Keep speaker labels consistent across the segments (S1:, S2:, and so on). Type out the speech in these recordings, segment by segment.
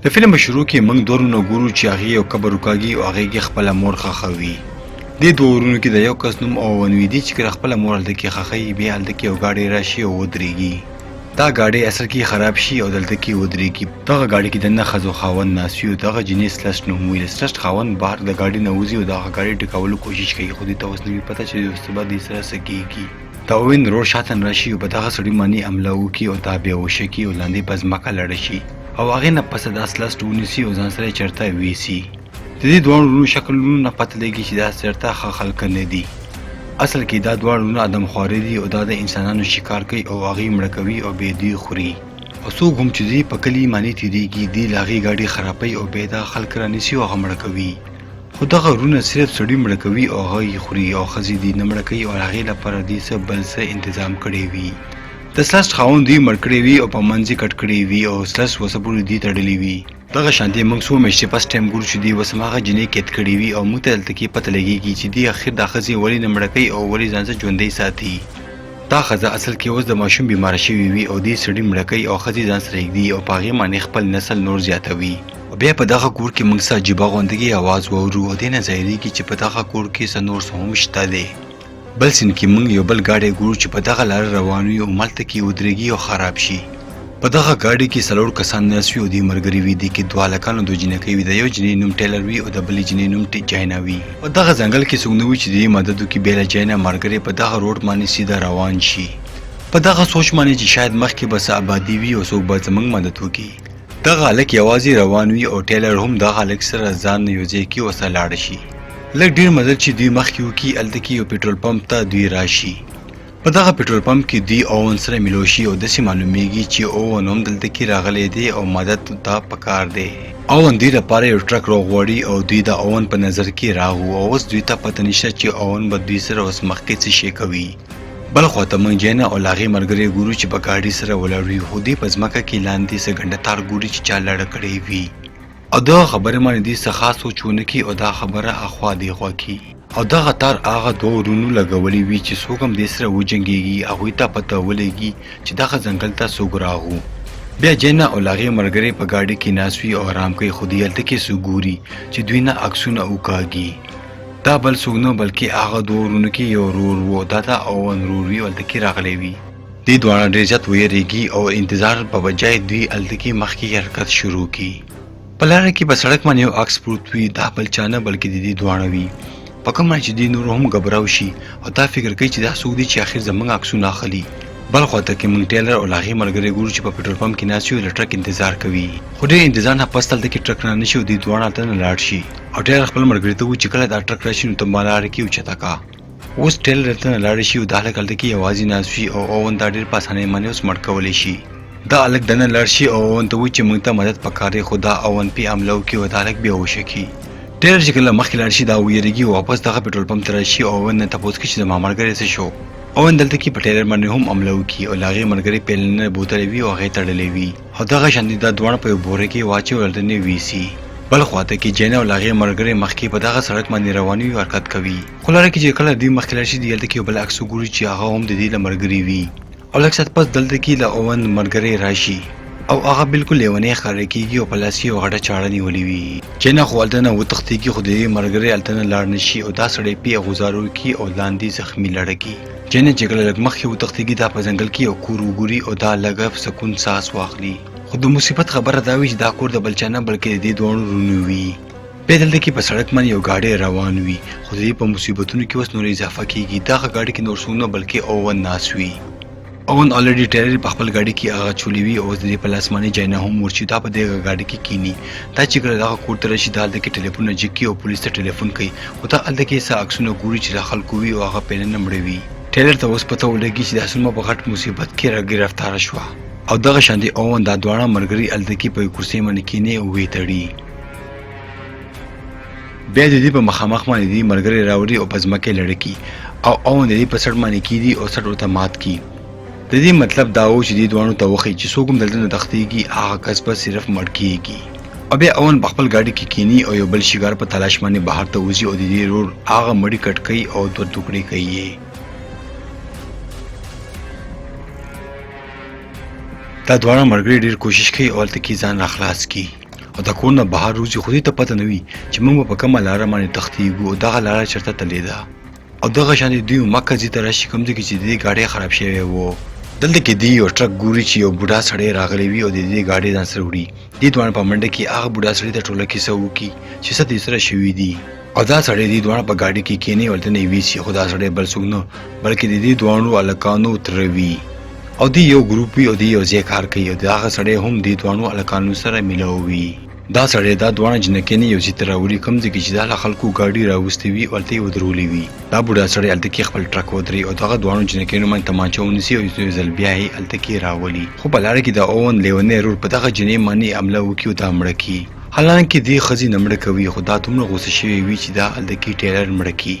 S1: د فلم په شروع کې موږ دوه وروڼه ګورو چې هغې یو قبر وکاږي او هغې کې خپله مور ښخوي. دې دوو وروڼو کې د یو کس نوم اوون وي. دی چې کله خپله مور هلته کې ښخوي، بیا هلته کې یو ګاډی راشي او ودرېږي. دا ګاډی اصل کې خراب شي او دلته کې ودرېږي. دغه ګاډي کې دننه ښځو خاوند ناست وي او دغه جینۍ سلسټ نوم وي. د سلسټ خاوند بهر د ګاډي نه وځي او دغه ګاډي ټکولو کوشش کوي، خو دوی ته اوس نه وي پته چې اوس به دوی سره څه کېږي. د اوون ورور شاته نه راشي او په دغه سړي باندې حمله وکړي او دا بې هوشه کړي او لاندې په ځمکه لړه شي او هغې نه پسه دا سلسټ ونیسي او ځان سره یې چېرته ویسي. د دې دواړو وروڼو شکلونو نه پته لګي چې دا چېرته ښه خلک نه دي. اصل کې دا دواړه وروڼه آدم خواره دي او دا د انسانانو شکار کوي او هغوی مړه کوي او بیا دوی خوري. او څوک هم چې دوی په کلي مانې تېرېږي، دوی له هغې ګاډي خرابوي او بیا دا خلک رانیسي او هغه مړه کوي. خو دغه وروڼه صرف سړي مړه کوي او هغه یې خوري او ښځې دوی نه مړه کوي او د هغې لپاره دوی څه بل څه انتظام کړی وي. د سلسټ خاوند دوی مړ کړی وي او په منځ یې کټ کړی وي او سلسټ ورسره پورې دوی تړلي وي. دغه شانتې موږ څو میاشتې پس ټایم ګورو چې دوی اوس هم هغه جینۍ قید کړې وي او موږ ته دلته کې پته لګیږي چې دوی اخر دا ښځې ولې نه مړه کوي او ولې ځان سره ژوندۍ ساتي. دا ښځه اصل کې اوس د ماشوم بیماره شوې وي او دوی سړي مړه کوي او ښځې ځان سره ږدي او په هغې باندې خپل نسل نور زیاتوي. او بیا په دغه کور کې موږ څه عجیبه غوندګې اواز واورو او دې نه ظاهریږي چې په دغه کور کې څه نور څه هم شته دی. بل سیند کې موږ یو بل ګاډی ګورو چې په دغه لاره روان وي او ملته کې ودرېږي او خراب شي. په دغه ګاډي کې څلور کسان ناست وي او دوی ملګري وي. دې کې دوه هلکان او دوه جینکۍ وي. د یو جینۍ نوم ټیلر وي او د بلې جینۍ نوم جینا وي. په دغه ځنګل کې څوک نه وي چې د دوی مدد وکړي. بیا له جینا ملګری په دغه روډ باندې سیده روان شي، په دغه سوچ باندې چې شاید مخکې به څه ابادي وي او څوک به زموږ مدد وکړي. دغه هلک یوازې روان وي او ټیلر هم دغه هلک سره ځان یو ځای کړي او سره لاړ شي. لږ ډیر مزل چې دوی مخکې وکړي، هلته کې یو پټرول پمپ ته دوی راشي. په دغه پټرول پمپ کې دوی اوون سره ملو شي او داسې معلومیږي چې اوون هم دلته کې راغلی دی او مدد ته پکار دی. اوون دوی لپاره یو ټرک راغواړي او دوی د اوون په نظر کې راغو او اوس دوی ته پته نشته چې اوون به دوی سره اوس مخکې څه شی کوي. بل خوا ته موږ جینا او له هغې ملګری ګورو چې په ګاډي سره ولاړ وي، خو دوی په ځمکه کې لاندې څه ګنډه تار ګوري چې چا لړه کړی وي او دغه خبرې باندې دوی څه خاص سوچ ونه کړي او دا خبره اخوا دیخوا کړي او دغه تار هغه دوو وروڼو لګولی وي چې څوک هم دې سره وجنګېږي هغوی ته پته ولګي چې دغه ځنګل ته څوک راغو. بیا جینا او له هغې ملګری په ګاډي کې ناست وي او ارام کوي، خو دوی هلته کې څوک ګوري چې دوی نه عکسونه وکاږي. دا بل څوک نه بلکې هغه دوو ورونو کې یو ورور وو، دا د اوون ورور وي او هلته کې راغلی وي. دوی دواړه ډېر زیات ویریږي او انتظار په بجای دوی هلته کې مخکې حرکت شروع کړي. په لاره کې په سړک باندې یو عکس پروت وي، دا بل چا نه بلکې د دوی دواړه وي. په کوم باندې چې دوی نور هم ګبراو شي او دا فکر کوي چې دا څوک دي چې اخر زموږ عکسونه اخلي. بل خوا ته کې موږ ټیلر او له هغې ملګری ګورو چې په پټرول پمپ کې ناست وي او له ټرک انتظار کوي، خو ډېر انتظار نه پس هلته کې ټرک رانه شي او دوی دواړه هلته نه لاړ شي. او ټیلر خپل ملګري ته وویل چې کله دا ټرک راشي نو ته ما لاره کې اوچته کا. اوس ټیلر هلته نه لاړ شي او دا هلک هلته کې یوازې ناست وي او اوون دا ډېر په اسانۍ باندې اوس مړ کولی شي. دا هلک دننه لاړ شي او اوون ته ووایي چې موږ ته مدد پکار دی، خو دا اوون پې حمله وکړي او دا هلک بې هوشه کړي. ټیلر چې کله مخکې لاړ شي دا ویریږي او واپس دغه پټرول پمپ ته راشي او اوون نه تپوس کوي چې زما ملګری څه شو. اوون دلته کې په ټیلر باندې هم حمله وکړي او له هغې ملګري پیل نه بوتلی وي او هغه یې تړلی وي او دغه شان دا دواړه په یو بوره کې واچوي او هلته نه ویسي. بل خوا ته کې جینا او له هغې ملګری مخکې په دغه سړک باندې روان وي او حرکت کوي، خو لاره کې چې کله دوی مخکې لاړ شي دوی هلته کې یو بل عکس وګوري چې هغه هم د دوی له ملګري وي او لږ ساعت پس دلته کې له اوون ملګری راشي او هغه بالکل لیونی ښکاره کیږي او په لاس کې یوه غټه چاړه نیولې وي. جینا خو هلته نه وتښتیږي، خو د دې ملګری هلته نه لاړ نه شي او دا سړی پې غوزار وکړي او لاندې زخمي لړه کړي. جینا چې کله لږ مخکې وتښتیږي دا په ځنګل کې یو کور وګوري او دا لږه سکون ساس واخلي، خو د مصیبت خبره دا وي چې دا کور د بل چا نه بلکې د دې دواړو وروڼو وي. بیا دلته کې په سړک باندې یو ګاډی روان وي، خو د دې په مصیبتونو کې اوس نور اضافه کیږي. دغه ګاډي کې نور څوک نه بلکې اوون ناست وي. اوون الریډي ټیلر په خپل ګاډي کې هغه چولی وي او اوس د دې په لاس باندې جینا هم ورشي، دا په دغه ګاډي کې کینی. دا چې کله دغه کور ته راشي دا هلته کې ټلیفون جګ کړي او پولیس ته ټلیفون کوي، خو دا هلته کې څه عکسونه ګوري چې د خلکو وي او هغه پېنه نه مړوي. ټیلر ته اوس پته ولګي چې دا څومره په غټ مصیبت کې را ګرفتاره شوه. او دغه شان دی اوون دا دواړه ملګري هلته کې په یو کرسۍ باندې کینی او ویې تړي. بیا د دوی په مخامخ باندې دوی ملګری راوړي او په ځمکه یې لړه کړي او اوون د دوی په څټ باندې کیدي او څټ ورته مات کړي. د دې مطلب دا و چې دوی دواړو ته وښیي چې څوک هم دلته نه تښتیږي، هغه کس به صرف مړ کیږي. او بیا اوون په خپل ګاډي کې کینی او یو بل شکار په تلاش باندې بهر ته وځي او د دې ورور هغه مړي کټ کوي او دوه ټوکړې کوي یې. دا دواړه ملګري ډېر کوشش کوي او هلته کې ځان راخلاص کړي. او د کور نه بهر وځي، خو دوی ته پته نه وي چې موږ به په کومه لاره باندې تښتیږو او دغه لاره چېرته تللې ده. او دغه شان دوی مکه ځای ته راشي کوم ځای کې چې د دې ګاډی خراب شوی وو. دلته کې دی یو ټرک ګوري چې یو بوډا سړی راغلی وي او د دې ګاډی ځان سره وړي. دې دواړه په منډه کې هغه بوډا سړي ته ټوله کیسه وکړي چې څه دې سره شوي دي. او دا سړی دې دواړه په ګاډي کې کینې او هلته نه یې ویسي، خو دا سړی بل څوک نه بلکې د دې دواړو هلکانو تره وي. او دی یو ګروپ وي او دی یو ځای کار کوي او دغه سړی هم دې دواړو هلکانو سره میلاو وي. دا سړی دا دواړه جینکۍ نه یو ځای ته راولي کوم ځای کې چې دا له خلکو ګاډي راوستي وي او هلته یې ودرولي وي. دا بوډا سړی هلته کې خپل ټرک ودروي او دغه دواړو جینکیانو باندې تمانچه ونیسي او یو ځل بیا یې هلته کې راولي. خو په لاره کې د اوون لیونی رور په دغه جینۍ باندې حمله وکړي او دا مړه کړي. حالانکه دې ښځې نه مړه کوي، خو دا دومره غوسه شوی وي چې دا هلته کې ټیلر مړه کړي.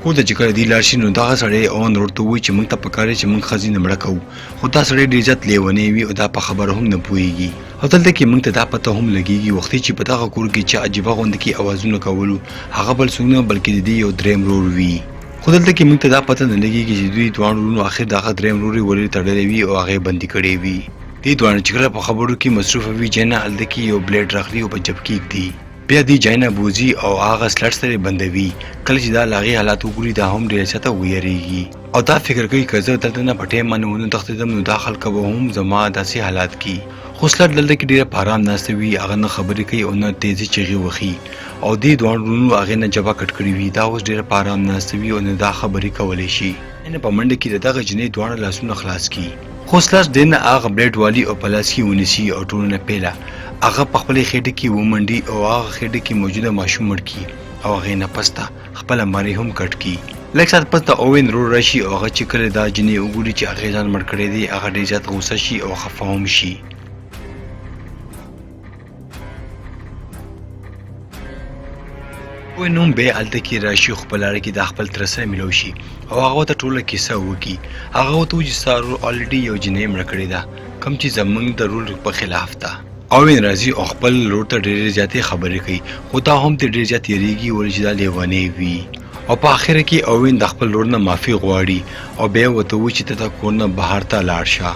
S1: کور ته چې کله دی لاړ شي نو دغه سړی اون ورور ته ووایي چې موږ ته پکار دی چې موږ ښځې نه مړه کوو، خو دا سړی ډېر زیات لیونی وي او دا په خبره هم نه پوهېږي. او دلته کې موږ ته دا پته هم لګېږي وختي چې په دغه کور کې چا عجیبه غوندې کې اوازونه کولو هغه بل څوک نه بلکې د دې یو دریم ورور وي. خو دلته کې موږ ته دا پته نه لګېږي چې دوی دواړو وروڼو اخر دغه دریم ورور یې ولې تړلی وي او هغه یې بندي کړی وي. دې دواړه چې کله په خبرو کې مصروفه وي جینا هلته کې یو بلیډ راخلي او په جب کې ږدي. بیا دی جاینا بوځي او هغه سلټ سره بندوي. کله چې دا له هغې حالات وګوري دا هم ډېره زیاته ویریږي او دا فکر کوي که زه دلته نه په ټایم باندې ونه تښتېدم نو دا خلک به هم زما داسې حالات کړي. خو سلټ دلته کې ډېره په ارام ناسته وي، هغه نه خبرې کوي او نه تېزې چیغې وهي او دې دواړو وروڼو هغې نه ژبه کټ کړې وي. دا اوس ډېره په ارام ناسته وي او نه دا خبرې کولی شي. نه په منډه کې د دغه جینۍ دواړه لاسونه خلاص کړي. خو سلاش دې نه هغه بلیډ والي او په لاس کې ونیسي او ټولو نه پیله هغه په خپلې خېټې کې ومنډي او هغه خېټې کې موجوده ماشوم مړ کړي او هغې نه پسته خپله مرۍ هم کټ کړي. لږ ساعت پس د اوین ورور راشي او هغه چې کله دا جینۍ وګوري چې هغې ځان مړ کړی دی هغه ډېر زیات غوسه شي او خفه هم شي. اوین هم بیا هلته کې راشي خو په لاره کې دا خپل تره سره ملو شي او هغه ورته ټوله کیسه وکړي. هغه ورته ووایي چې ستا ورور الریډي یو جینۍ مړه کړې ده کوم چې زمونږ د رول په خلاف ده. اوین راځي او خپل ورور ته ډېرې زیاتې خبرې کوي خو دا هم ترې ډېر زیات یریږي ولې چې دا لیونی وي. او په اخره کې اوین د خپل ورور نه معافي غواړي او بیا ورته ووایي چې ته د کور نه بهر ته لاړ شه.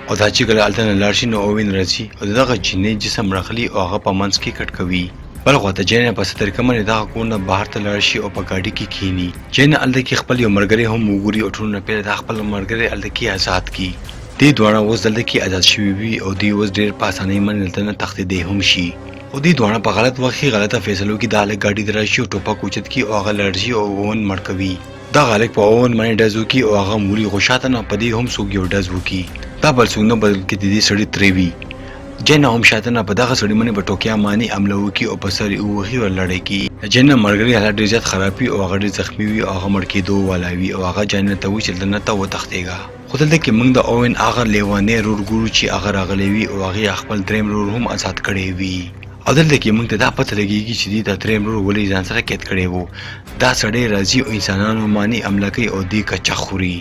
S1: او دا چې کله هلته نه لاړ شي نو اوین راځي او د دغه جینۍ جسم راخلي او هغه په منځ کې کټ کوي. بل خوا ته جینا په څه طریقه باندې دغه کور نه بهر ته لاړ شي او په ګاډي کې کښېني. جینا هلته کې خپل یو ملګری هم وګوري او ټولو نه پهله دا خپل ملګری هلته کې ازاد کړي. دوی دواړه اوس دلته کې ازاد شوي وي او دوی اوس ډېر په اسانۍ باندې دلته نه تښتېدی هم شي. خو دوی دواړه په غلط وخت کې غلطه فیصله وکړي، دا هلک ګاډي ته راشي او ټوپک اوچت کړي او هغه لړزي او اوون مړ کوي. دغه هلک په اوون باندې ډز وکړي او هغه مري، خو شاته نه په دې هم څوک یو ډز وکړي. دا بل څوک نه بلکې د دې سړي تره وي. جینا هم شاته نه په دغه سړي باندې په ټوکیا معنی حمله وکړي او په سر یې ووهي او لړۍ کړي. د جینا ملګري حالت ډېر زیات خراب وي او هغه ډېر زخمي وي او هغه مړ کېدو والا وي او هغه جینا ته وایي چې دلته نه ته وتښتېږه. خو دلته کې موږ د اوون هغه لیونی رور ګورو چې هغه راغلی وي او هغې خپل دریم رور هم ازاد کړی وي. او دلته کې موږ ته دا پته لګېږي چې دې دا دریم رور ولې ځان سره قید کړی وو. دا سړی راځي او انسانانو باندې حمله کوي او دی کچه خوري.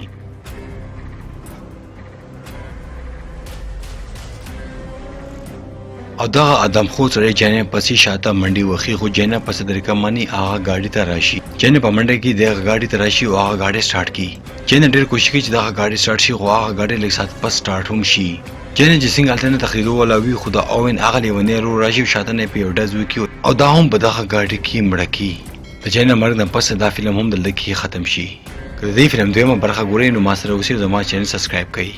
S1: او دغه ادم خو سړی جینه پسې شاته منډې وهي، خو جینه په څه طریقه باندې هغه ګاډي ته راشي. جینه په منډه کې دغه ګاډي ته راشي او هغه ګاډی سټارټ کړي. جینه ډېر کوشش کوي چې دغه ګاډی سټارټ شي، خو هغه ګاډی لږ ساعت پس سټارټ هم شي. جینه چې څنګه هلته نه تښتېدو والا وي، خو د اوین هغه لیونی ورور راشي او شاته نه یې په یو ډز وکړي او دا هم په دغه ګاډي کې مړه کړي. د جینا مرګ نه پس دا فلم هم دلته کې ختم شي. که د دې فلم دویمه برخه ګورئ نو ما سره اوسئ او زما چینل سبسکرایب کړئ.